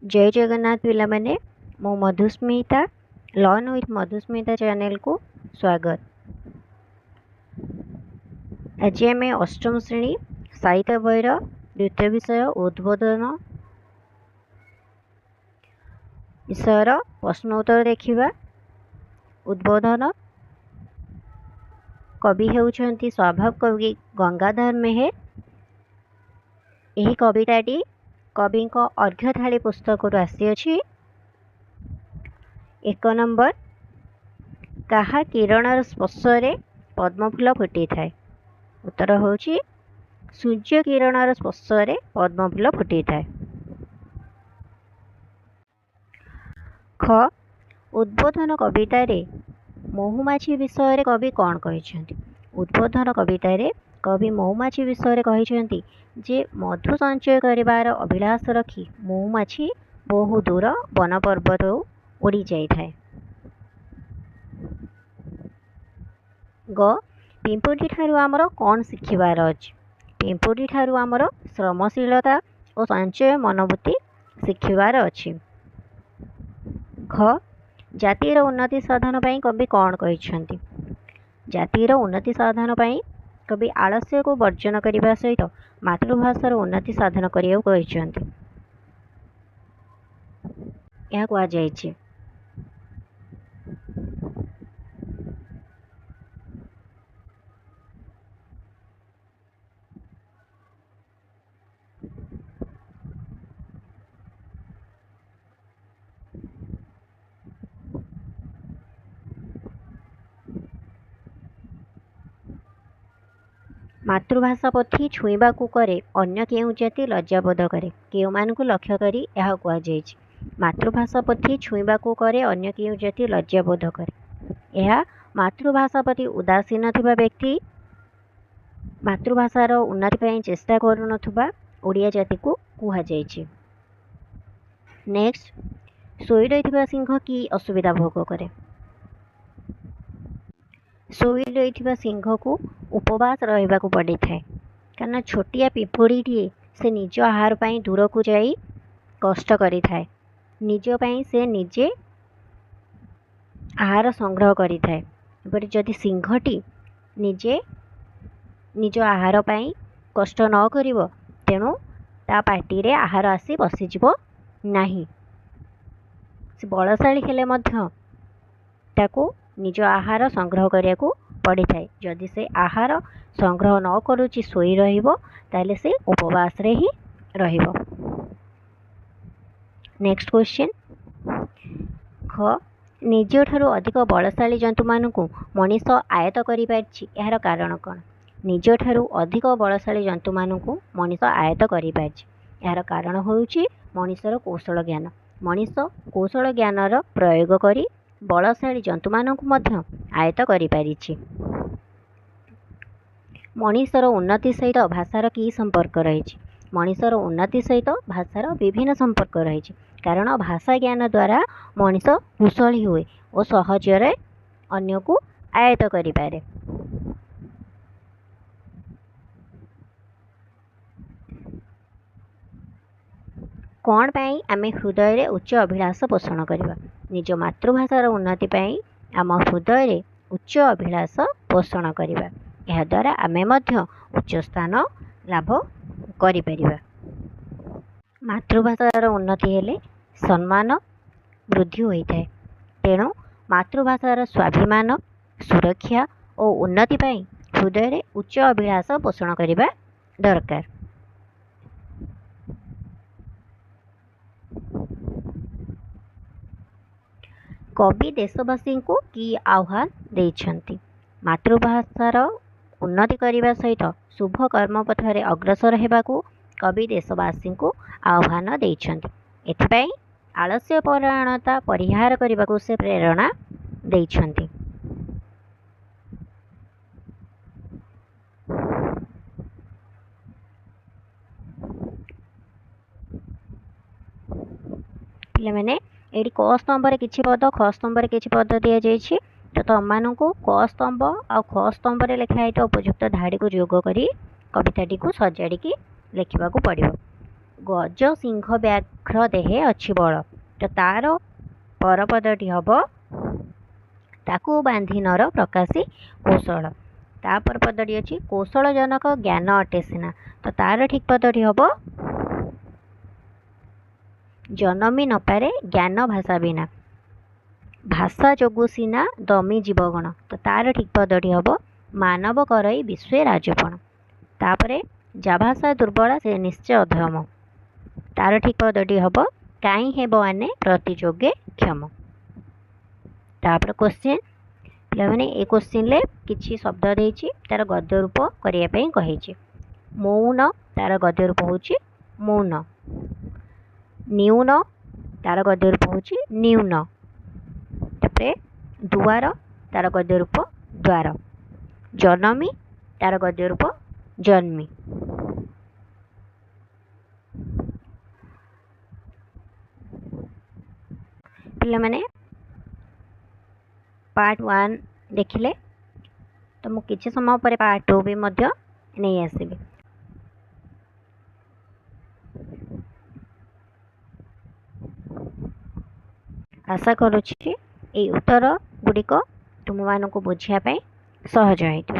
ଜୟ ଜଗନ୍ନାଥ ପିଲାମାନେ, ମୁଁ Madhusmita, learn with Madhusmita ଚ୍ୟାନେଲକୁ ସ୍ୱାଗତ। ଆଜି ଆମେ ଅଷ୍ଟମ ଶ୍ରେଣୀ ସାହିତ୍ୟ ବହିର ଦ୍ୱିତୀୟ ବିଷୟ ଉଦ୍ବୋଧନ ବିଷୟର ପ୍ରଶ୍ନ ଉତ୍ତର ଦେଖିବା। ଉଦ୍ବୋଧନ କବି ହେଉଛନ୍ତି ସ୍ୱଭାବ କବି ଗଙ୍ଗାଧର ମେହେର। ଏହି କବିତାଟି କବିଙ୍କ ଅର୍ଘ୍ୟଥାଳି ପୁସ୍ତକରୁ ଆସିଅଛି। 1 ନମ୍ବର, କାହା କିରଣର ସ୍ପର୍ଶରେ ପଦ୍ମଫୁଲ ଫୁଟିଥାଏ? ଉତ୍ତର ହେଉଛି ସୂର୍ଯ୍ୟ କିରଣର ସ୍ପର୍ଶରେ ପଦ୍ମଫୁଲ ଫୁଟିଥାଏ। ଖ, ଉଦ୍ବୋଧନ କବିତାରେ ମହୁମାଛି ବିଷୟରେ କବି କ'ଣ କହିଛନ୍ତି? ଉଦ୍ବୋଧନ କବିତାରେ କବି ମହୁମାଛି ବିଷୟରେ କହିଛନ୍ତି ଯେ ମଧୁ ସଞ୍ଚୟ କରିବାର ଅଭିଳାଷ ରଖି ମହୁମାଛି ବହୁ ଦୂର ବନ ପର୍ବତରୁ ଉଡ଼ି ଯାଇଥାଏ। ଗ, ପିମ୍ପୁଡ଼ି ଠାରୁ ଆମର କ'ଣ ଶିଖିବାର ଅଛି? ପିମ୍ପୁଡ଼ି ଠାରୁ ଆମର ଶ୍ରମଶୀଳତା ଓ ସଞ୍ଚୟ ମନୋବୃତ୍ତି ଶିଖିବାର ଅଛି। ଘ, ଜାତିର ଉନ୍ନତି ସାଧନ ପାଇଁ କବି କ'ଣ କହିଛନ୍ତି? ଜାତିର ଉନ୍ନତି ସାଧନ ପାଇଁ କବି ଆଳସ୍ୟକୁ ବର୍ଜନ କରିବା ସହିତ ମାତୃଭାଷାର ଉନ୍ନତି ସାଧନ କରିବାକୁ କହିଛନ୍ତି। ଏହା କୁହାଯାଇଛି। ମାତୃଭାଷା ପୋଥି ଛୁଇଁବାକୁ କରେ ଅନ୍ୟ କେଉଁ ଜାତି ଲଜ୍ଜାବୋଧ କରେ। କେଉଁମାନଙ୍କୁ ଲକ୍ଷ୍ୟ କରି ଏହା କୁହାଯାଇଛି? ମାତୃଭାଷା ପୋଥି ଛୁଇଁବାକୁ କରେ ଅନ୍ୟ କେଉଁ ଜାତି ଲଜ୍ଜାବୋଧ କରେ। ଏହା ମାତୃଭାଷା ପ୍ରତି ଉଦାସୀନ ଥିବା ବ୍ୟକ୍ତି, ମାତୃଭାଷାର ଉନ୍ନତି ପାଇଁ ଚେଷ୍ଟା କରୁନଥିବା ଓଡ଼ିଆ ଜାତିକୁ କୁହାଯାଇଛି। ନେକ୍ସଟ, ଶୋଇ ରହିଥିବା ସିଂହ କି ଅସୁବିଧା ଭୋଗ କରେ? ଶୋଇ ରହିଥିବା ସିଂହକୁ ଉପବାସ ରହିବାକୁ ପଡ଼ିଥାଏ, କାରଣ ଛୋଟିଆ ପିମ୍ପୁଡ଼ିଟିଏ ସେ ନିଜ ଆହାର ପାଇଁ ଦୂରକୁ ଯାଇ କଷ୍ଟ କରିଥାଏ। ନିଜ ପାଇଁ ସେ ନିଜେ ଆହାର ସଂଗ୍ରହ କରିଥାଏ। ଏପରି ଯଦି ସିଂହଟି ନିଜେ ନିଜ ଆହାର ପାଇଁ କଷ୍ଟ ନ କରିବ, ତେଣୁ ତା ପାଟିରେ ଆହାର ଆସି ବସିଯିବ ନାହିଁ। ସେ ବଳଶାଳୀ ହେଲେ ମଧ୍ୟ ତାକୁ ନିଜ ଆହାର ସଂଗ୍ରହ କରିବାକୁ ପଡ଼ିଥାଏ। ଯଦି ସେ ଆହାର ସଂଗ୍ରହ ନ କରୁଛି, ଶୋଇ ରହିବ, ତାହେଲେ ସେ ଉପବାସରେ ହିଁ ରହିବ। ନେକ୍ସଟ କ୍ୱେଶ୍ଚିନ୍, ଖ, ନିଜଠାରୁ ଅଧିକ ବଳଶାଳୀ ଜନ୍ତୁମାନଙ୍କୁ ମଣିଷ ଆୟତ୍ତ କରିପାରିଛି, ଏହାର କାରଣ କ'ଣ? ନିଜଠାରୁ ଅଧିକ ବଳଶାଳୀ ଜନ୍ତୁମାନଙ୍କୁ ମଣିଷ ଆୟତ୍ତ କରିପାରିଛି, ଏହାର କାରଣ ହେଉଛି ମଣିଷର କୌଶଳ ଜ୍ଞାନ। ମଣିଷ କୌଶଳ ଜ୍ଞାନର ପ୍ରୟୋଗ କରି ବଳଶାଳୀ ଜନ୍ତୁମାନଙ୍କୁ ମଧ୍ୟ ଆୟତ୍ତ କରିପାରିଛି। ମଣିଷର ଉନ୍ନତି ସହିତ ଭାଷାର କି ସମ୍ପର୍କ ରହିଛି? ମଣିଷର ଉନ୍ନତି ସହିତ ଭାଷାର ବିଭିନ୍ନ ସମ୍ପର୍କ ରହିଛି, କାରଣ ଭାଷା ଜ୍ଞାନ ଦ୍ୱାରା ମଣିଷ କୁଶଳୀ ହୁଏ ଓ ସହଜରେ ଅନ୍ୟକୁ ଆୟତ୍ତ କରିପାରେ। କ'ଣ ପାଇଁ ଆମେ ହୃଦୟରେ ଉଚ୍ଚ ଅଭିଳାଷ ପୋଷଣ କରିବା? ନିଜ ମାତୃଭାଷାର ଉନ୍ନତି ପାଇଁ ଆମ ହୃଦୟରେ ଉଚ୍ଚ ଅଭିଳାଷ ପୋଷଣ କରିବା। ଏହାଦ୍ୱାରା ଆମେ ମଧ୍ୟ ଉଚ୍ଚ ସ୍ଥାନ ଲାଭ କରିପାରିବା। ମାତୃଭାଷାର ଉନ୍ନତି ହେଲେ ସମ୍ମାନ ବୃଦ୍ଧି ହୋଇଥାଏ। ତେଣୁ ମାତୃଭାଷାର ସ୍ୱାଭିମାନ, ସୁରକ୍ଷା ଓ ଉନ୍ନତି ପାଇଁ ହୃଦୟରେ ଉଚ୍ଚ ଅଭିଳାଷ ପୋଷଣ କରିବା ଦରକାର। କବି ଦେଶବାସୀଙ୍କୁ କି ଆହ୍ୱାନ ଦେଇଛନ୍ତି? ମାତୃଭାଷାର ଉନ୍ନତି କରିବା ସହିତ ଶୁଭ କର୍ମପଥରେ ଅଗ୍ରସର ହେବାକୁ କବି ଦେଶବାସୀଙ୍କୁ ଆହ୍ୱାନ ଦେଇଛନ୍ତି। ଏଥିପାଇଁ ଆଳସ୍ୟ ପରାୟଣତା ପରିହାର କରିବାକୁ ସେ ପ୍ରେରଣା ଦେଇଛନ୍ତି। ପିଲାମାନେ, ଏଇଠି କ ସ୍ତମ୍ଭରେ କିଛି ପଦ, ଖ ସ୍ତମ୍ଭରେ କିଛି ପଦ ଦିଆଯାଇଛି। ତ ତମମାନଙ୍କୁ କ ସ୍ତମ୍ଭ ଆଉ ଖ ସ୍ତମ୍ଭରେ ଲେଖା ହେଇଥିବା ଉପଯୁକ୍ତ ଧାଡ଼ିକୁ ଯୋଗ କରି କବିତାଟିକୁ ସଜାଡ଼ିକି ଲେଖିବାକୁ ପଡ଼ିବ। ଗଜ ସିଂହ ବ୍ୟାଘ୍ର ଦେହେ ଅଛି ବଳ। ତ ତାର ପରପଦଟି ହେବ ତାକୁ ବାନ୍ଧି ନର ପ୍ରକାଶି କୌଶଳ। ତାପର ପଦଟି ଅଛି କୌଶଳ ଜନକ ଜ୍ଞାନ ଅଟେ ସିନା। ତ ତାର ଠିକ୍ ପଦଟି ହେବ ଜନମି ନପାରେ ଜ୍ଞାନ ଭାଷା ବିନା, ଭାଷା ଯୋଗୁ ସିନା ଦମି ଜୀବଗଣ। ତ ତାର ଠିକ୍ ପଦଟି ହେବ ମାନବ କରଇ ବିଶ୍ୱେ ରାଜପଣ। ତାପରେ ଯା ଭାଷା ଦୁର୍ବଳା ସେ ନିଶ୍ଚୟ ଅଧମ। ତାର ଠିକ୍ ପଦଟି ହେବ କାହିଁ ହେବ ଆନେ ପ୍ରତିଯୋଗେ କ୍ଷମ। ତାପରେ କୋଶ୍ଚିନ୍ ପିଲାମାନେ, ଏ କୋଶ୍ଚିନ୍ରେ କିଛି ଶବ୍ଦ ଦେଇଛି, ତାର ଗଦ୍ୟ ରୂପ କରିବା ପାଇଁ କହିଛି। ମୌନ, ତାର ଗଦ୍ୟ ରୂପ ହେଉଛି ମୌନ। ନ୍ୟୁନ, ତାର ଗଦ୍ୟ ରୂପ ହେଉଛି ନ୍ୟୁନ। ତାପରେ ଦୁଆର, ତାର ଗଦ୍ୟ ରୂପ ଦ୍ୱାର। ଜନମି, ତାର ଗଦ୍ୟ ରୂପ ଜନ୍ମି। ପିଲାମାନେ ପାର୍ଟ 1 ଦେଖିଲେ, ତ ମୁଁ କିଛି ସମୟ ପରେ ପାର୍ଟ 2 ବି ମଧ୍ୟ ନେଇ ଆସିବି। ଆଶା କରୁଛି ଏଇ ଉତ୍ତର ଗୁଡ଼ିକ ତୁମମାନଙ୍କୁ ବୁଝିବା ପାଇଁ ସହଜ ହେଇଥିବ।